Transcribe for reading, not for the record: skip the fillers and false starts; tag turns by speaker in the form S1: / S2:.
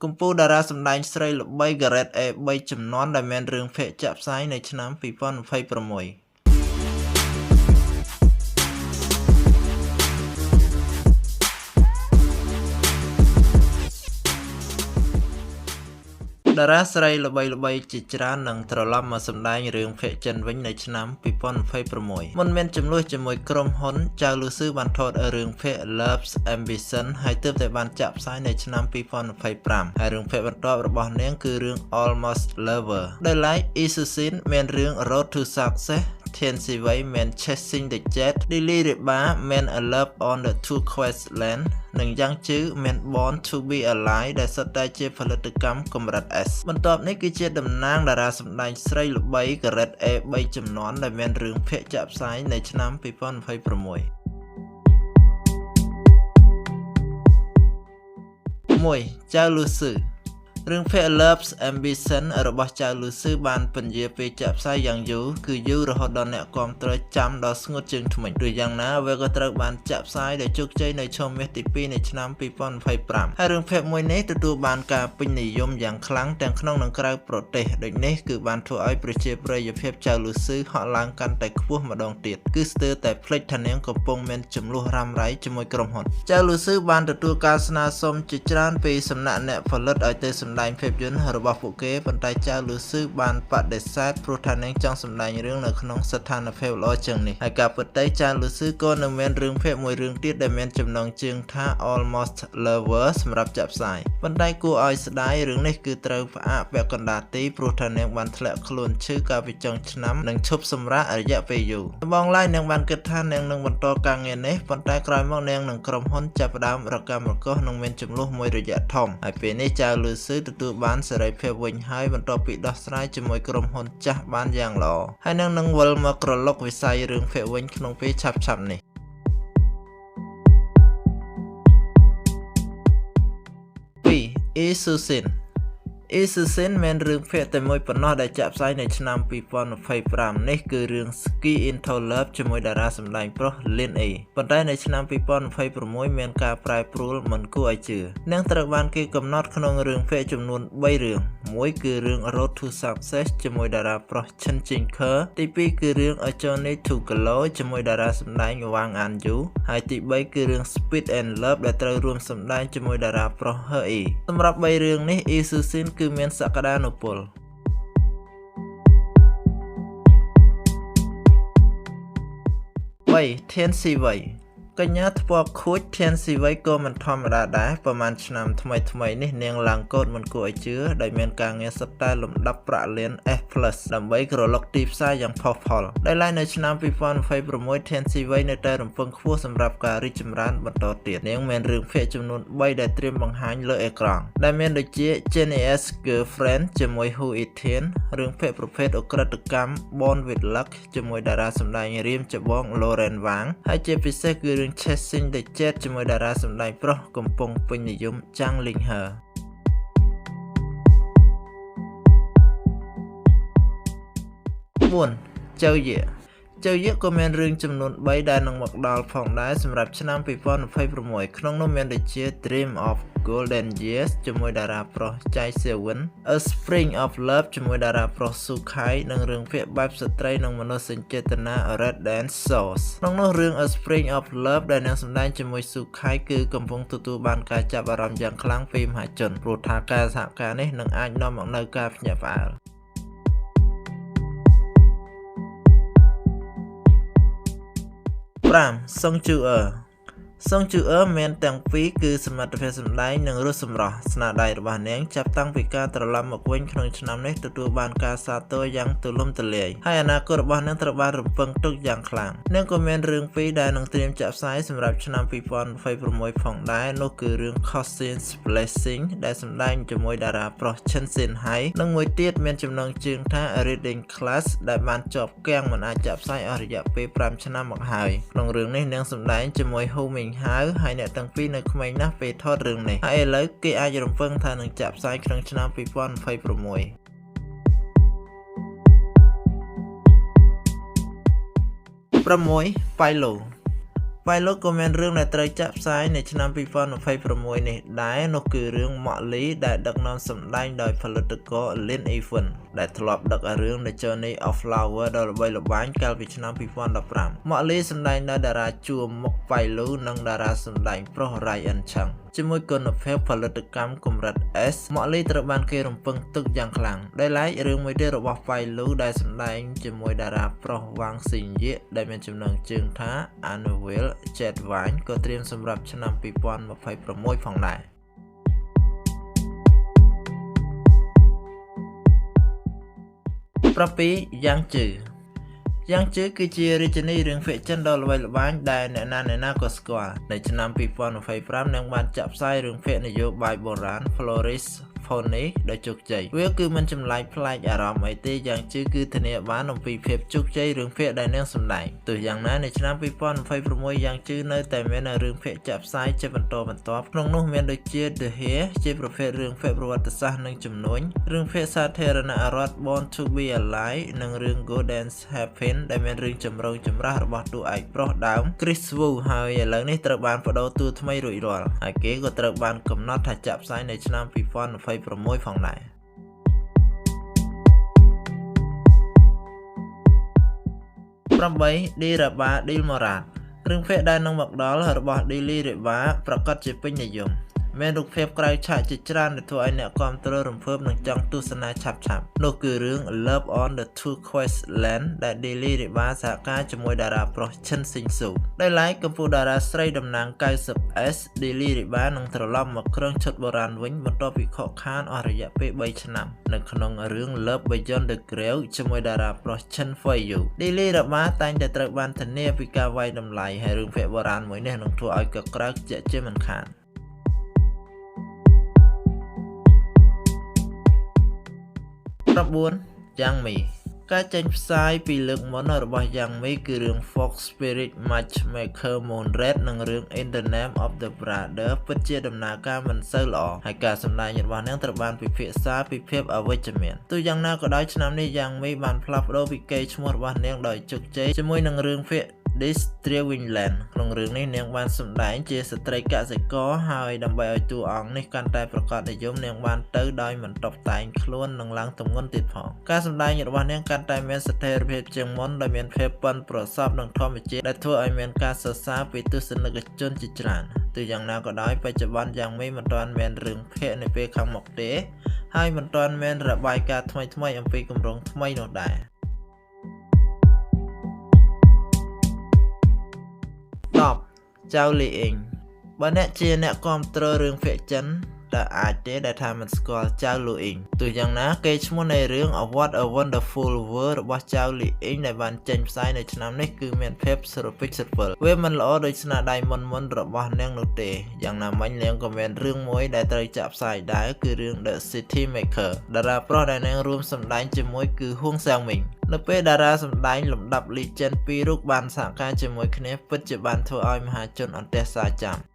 S1: កំពូលតារាសម្ដែងស្រីល្បី Gareth A 3 ជំនាន់ដែលមានរឿងភាគចាក់ផ្សាយនៅឆ្នាំ2026។ តារាស្រីល្បីៗជាច្រើននឹងត្រឡប់មកសម្ដែងរឿងភាគចិនវិញនៅឆ្នាំ2026មុនមានជម្លោះជាមួយក្រុមហ៊ុនចៅលូស៊ឺបានថតរឿងភាគ Love's Ambition ហើយទើបតែបានចាក់ផ្សាយនៅឆ្នាំ2025ហើយរឿងភាគបន្ទាប់របស់នាងគឺរឿង Almost Lover ដោយឡែក Yi Suxin មានរឿង Road to Success ធានស៊ីវ័យមាន Chasing the Jet Lily Reba មាន A Love on the Turquoise Land និងយ៉ាងជឺមាន Born to be Alive ដែលសុទ្ធតែជាផលិតកម្មកម្រិត S បន្ទាប់នេះគឺជាតំណាងតារាសម្ដែងស្រីល្បីកម្រិត A 3ជំនាន់ដែលមានរឿងភាគចាក់ផ្សាយនៅឆ្នាំ2026 1ចៅលូស៊ឺរឿងភាគ Love's Ambition របស់ចៅលូស៊ឺបានពន្យាពេលចាក់ផ្សាយយ៉ាងយូរគឺយូររហូតដល់អ្នកគាំទ្រចាំដល់ស្ងួតជើងធ្មេញឬយ៉ាងណាវាក៏ត្រូវបានចាក់ផ្សាយដោយជោគជ័យនៅឆមាសទី2នៃឆ្នាំ2025ហើយរឿងភាគមួយនេះទទួលបានការពេញនិយមយ៉ាងខ្លាំងទាំងក្នុងនិងក្រៅប្រទេសដូចនេះគឺបានធ្វើឲ្យប្រជាប្រិយភាពចៅលូស៊ឺហក់ឡើងកាន់តែខ្ពស់ម្ដងទៀតគឺស្ទើរតែភ្លេចថានាងកំពុងមានជម្លោះរ៉ាំរ៉ៃជាមួយក្រុមហ៊ុនចៅលូស៊ឺបានទទួលការស្នើសុំជាច្រើនពីសំណាក់អ្នកផលិតឲ្យទៅសម្ដែងភាពយន្តរបស់ពួកគេប៉ុន្តែចៅលូស៊ឺបានបដិសេធព្រោះថានាងចង់សម្ដែងរឿងនៅក្នុងស្ថានភាពល្អជាងនេះហើយការពិតទៅចៅលូស៊ឺក៏នៅមានរឿងភាគមួយរឿងទៀតដែលមានចំណងជើងថា Almost Lover សម្រាប់ចាក់ផ្សាយប៉ុន្តែគួរឲ្យស្ដាយរឿងនេះគឺត្រូវផ្អាកពាក់កណ្ដាលទីព្រោះថានាងបានធ្លាក់ខ្លួនឈឺកាលពីចុងឆ្នាំនិងឈប់សម្រាករយៈពេលយូរដំបូងឡើយនាងបានគិតថានាងនឹងបន្តការងារនេះប៉ុន្តែក្រោយមកនាងនិងក្រុមហ៊ុនចាប់ផ្ដើមរកាំរកូសនិងមានជម្លោះមួយរយៈធំហើយពេលនេះចៅលឺស៊ឺទទួលបានសេរីភាពវិញហើយបន្ទាប់ពីដោះស្រាយជាមួយក្រុមហ៊ុនចាស់បានយ៉ាងល្អហើយនាងនឹងវិលមកក្រឡុកវិស័យរឿងភាគវិញក្នុងពេលឆាប់ៗនេះ2 Yi Suxin Yi Suxin មានរឿងភាគតែមួយប៉ុណ្ណោះដែលចាក់ផ្សាយនៅឆ្នាំ2025នេះគឺរឿង Ski Into Love ជាមួយតារាសម្ដែងប្រុស Lin E ប៉ុន្តែនៅឆ្នាំ2026មានការប្រែប្រួលមិនគួរឲ្យជឿនាងត្រូវបានគេកំណត់ក្នុងរឿងភាគចំនួន3រឿងមួយគឺរឿង Road to Success ជាមួយតារាប្រុស Chen Jingke ទី2គឺរឿង A Journey to Glow ជាមួយតារាសម្ដែង Wang Anyu ហើយទី3គឺរឿង Speed and Love ដែលត្រូវរួមសម្ដែងជាមួយតារាប្រុស He Yi សម្រាប់3រឿងនេះ Yi Suxin គឺមានសក្តានុពល3ធានស៊ីវ័យកញ្ញាថ្ពាល់ខួចធានស៊ីវ័យក៏មិនធម្មតាដែរប្រហែលឆ្នាំថ្មីថ្មីនេះនាងឡើងកូដមិនគួរឲ្យជឿដោយមានការងារសុទ្ធតែលំដាប់ប្រាក់លាន S+ ដើម្បីក្រឡុកទីផ្សារយ៉ាងផុសផុលដោយឡែកនៅឆ្នាំ2026ធានស៊ីវ័យនៅតែរំពឹងខ្ពស់សម្រាប់ការរីកចម្រើនបន្តទៀតនាងមានរឿងភាគចំនួន3ដែលត្រៀមបង្ហាញលើអេក្រង់ដែលមានដូចជា Genius Girlfriend ជាមួយ Hu Yitian រឿងភាគប្រភេទឧក្រិដ្ឋកម្ម Born with Luck ជាមួយតារាសម្ដែងរៀមច្បង Lauren Wang ហើយជាពិសេសគឺរឿង Chasing the Jet ជាមួយតារាសម្ដែងប្រុសកំពុងពេញនិយមចាំងលីងហឺ4ចៅយៈចៅយៈក៏មានរឿងចំនួន3ដែលនឹងមកដល់ផងដែរសម្រាប់ឆ្នាំ2026ក្នុងនោះមានដូចជា Dream of Golden Years ជាមួយតារាប្រុសចៃសៀវិន A Spring of Love ជាមួយតារាប្រុសស៊ូខៃនិងរឿងភាគបែបស្ត្រីនិងមនោសញ្ចេតនា Red Dance Source ក្នុងនោះរឿង A Spring of Love ដែលនឹងសម្ដែងជាមួយស៊ូខៃគឺកំពុងទទួលបានការចាប់អារម្មណ៍យ៉ាងខ្លាំងពីមហាជនព្រោះថាការសហការនេះនឹងអាចនាំមកនូវការភ្ញាក់ផ្អើល5សុងជូអឺសុងជូអឺមានទាំងពីរគឺសមត្ថភាពសម្ដែងនិងរសសម្រស់ស្នាដៃរបស់នាងចាប់តាំងពីការត្រឡប់មកវិញក្នុងឆ្នាំនេះទទួលបានការសាទរយ៉ាងទូលំទូលាយហើយអនាគតរបស់នាងត្រូវបានរំពឹងទុកយ៉ាងខ្លាំងនាងក៏មានរឿងពីរដែលនឹងត្រៀមចាក់ផ្សាយសម្រាប់ឆ្នាំ2026ផងដែរនោះគឺរឿង Cousin's Blessing ដែលសម្ដែងជាមួយតារាប្រុស Chen Xin Hai និងមួយទៀតមានចំណងជើងថា Reading Class ដែលបានជាប់គាំងមិនអាចចាក់ផ្សាយអស់រយៈពេល5ឆ្នាំមកហើយក្នុងរឿងនេះនាងសម្ដែងជាមួយ Hu Ming ហៅហើយអ្នកទាំងពីរនៅក្មេងណាស់ពេលថតរឿងនេះហើយឥឡូវគេអាចរំពឹងថានឹងចាក់ផ្សាយក្នុងឆ្នាំ2026 6ប៉ៃឡូ ប៉ៃលូក៏មានរឿងដែលត្រូវចាក់ផ្សាយនៅឆ្នាំ2026នេះដែរនោះគឺរឿង Mowgli ដែលដឹកនាំសម្ដែងដោយផលិតករ Lin Yifan ដែលធ្លាប់ដឹករឿង The Journey of Flower ដ៏ល្បីល្បាញកាលពីឆ្នាំ2015។ Mowgli សម្ដែងដោយតារាជួរមុខប៉ៃលូនិងតារាសម្ដែងប្រុស Ryan Cheng ជាមួយគុណភាពផលិតកម្មកម្រិត S Mowgli ត្រូវបានគេរំពឹងទុកយ៉ាងខ្លាំង។ដោយឡែករឿងមួយទៀតរបស់ប៉ៃលូដែលសម្ដែងជាមួយតារាប្រុសវ៉ាងស៊ីងយៀកដែលមានចំណងជើងថា Unveil Jade Vine ក៏ត្រៀមសម្រាប់ឆ្នាំ2026ផងដែរ។ 7យ៉ាងជឺយ៉ាងជឺគឺជារាជិនីរឿងហ្វិកចិនដ៏ល្បីល្បាញដែលអ្នកណាអ្នកណាក៏ស្គាល់។នៅឆ្នាំ2025នាងបានចាក់ផ្សាយរឿងភាគនយោបាយបុរាណ Floris Pony ដោយជោគជ័យ។វាគឺមិនចម្លែកប្លែកអារម្មណ៍អីទេយ៉ាងជឺគឺធានាបានអំពីភាពជោគជ័យរឿងភាគដែលនាងសម្ដែងទោះយ៉ាងណានៅឆ្នាំ2026យ៉ាងជឺនៅតែមានរឿងភាគចាក់ផ្សាយជាបន្តបន្ទាប់ក្នុងនោះមានដូចជា The Heir ជាប្រភេទរឿងភាគប្រវត្តិសាស្ត្រនិងជំនួញរឿងភាគសាធារណរដ្ឋ Born to be Alive និងរឿង Golden Hairpin ដែលមានរឿងចម្រូងចម្រាសរបស់តួឯកប្រុសដើម Chris Wu ហើយឥឡូវនេះត្រូវបានប្ដូរតួថ្មីរួចរាល់ហើយគេក៏ត្រូវបានកំណត់ថាចាក់ផ្សាយនៅឆ្នាំ2026ផងដែរ។ 8 Dilraba Dilmurat រឿងភាគដែលនឹងមកដល់របស់ Dilraba ប្រាកដជាពេញនិយមមានរូបភាពក្រៅឆាកជាច្រើនដែលធ្វើឲ្យអ្នកគាំទ្ររំភើបនិងចង់ទស្សនាឆាប់ៗនោះគឺរឿង Love on the Turquoise Land ដែល Dilraba សហការជាមួយតារាប្រុសឈិនស៊ីងស៊ូ។ដោយឡែកកំពូលតារាស្រីតំណាង 90S Dilraba នឹងត្រឡប់មកគ្រងឈុតបុរាណវិញបន្ទាប់ពីខកខានអស់រយៈពេល3ឆ្នាំនៅក្នុងរឿង Love Beyond the Grave ជាមួយតារាប្រុសឈិនហ្វៃយូ។ Dilraba តែងតែត្រូវបានធានាពីការវាយតម្លៃហើយរឿងភាគបុរាណមួយនេះនឹងធ្វើឲ្យកក្រើកជាក់ជាមិនខាន។ 9យ៉ាងមីការចេញផ្សាយពីលើកមុនរបស់យ៉ាងមីគឺរឿង Fox Spirit Matchmaker Moon Red និងរឿង In the Name of the Brother ពិតជាដំណើរការមិនសូវល្អហើយការសម្ដែងរបស់នាងត្រូវបានពិភាក្សាពីភាពអវិជ្ជមានទោះយ៉ាងណាក៏ដោយឆ្នាំនេះយ៉ាងមីបានផ្លាស់ប្ដូរពីកេរ្តិ៍ឈ្មោះរបស់នាងដោយជោគជ័យជាមួយនឹងរឿងភាគ This Thriving Land។ ក្នុងរឿងនេះនាងបានសម្ដែងជាស្ត្រីកសិករហើយដើម្បីឲ្យតួអង្គនេះកាន់តែប្រាកដនិយមនាងបានទៅដោយមិនតុបតែងខ្លួននិងឡើងទម្ងន់ទៀតផងការសម្ដែងរបស់នាងកាន់តែមានស្ថិរភាពជាងមុនដោយមានភាពប៉ិនប្រសប់និងធម្មជាតិដែលធ្វើឲ្យមានការសរសើរពីទស្សនិកជនជាច្រើនទោះយ៉ាងណាក៏ដោយបច្ចុប្បន្នយ៉ាងមីមិនទាន់មានរឿងភាគនៅពេលខាងមុខទេហើយមិនទាន់មានរបាយការណ៍ថ្មីៗអំពីគម្រោងថ្មីនោះដែរ។ 10ចៅលីអ៊ីងបើអ្នកជាអ្នកគាំទ្ររឿងភាគចិនតើអាចទេដែលថាមិនស្គាល់ចៅលូអ៊ីងទោះយ៉ាងណាគេឈ្មោះនៃរឿង What a Wonderful World របស់ចៅលីអ៊ីងដែលបានចេញផ្សាយនៅឆ្នាំនេះគឺមានភាពស្រពេចស្រពិលវាមិនល្អដូចស្នាដៃមុនៗរបស់នាងនោះទេយ៉ាងណាមិញនាងក៏មានរឿងមួយដែលត្រូវចាក់ផ្សាយដែរគឺរឿង The City Maker តារាប្រុសដែលនាងរួមសម្ដែងជាមួយគឺហួងសាងមីងនៅពេលតារាសម្ដែងលំដាប់ Legend ពីររូបបានសហការជាមួយគ្នាពិតជាបានធ្វើឲ្យមហាជនអន្ទះសារចាំ។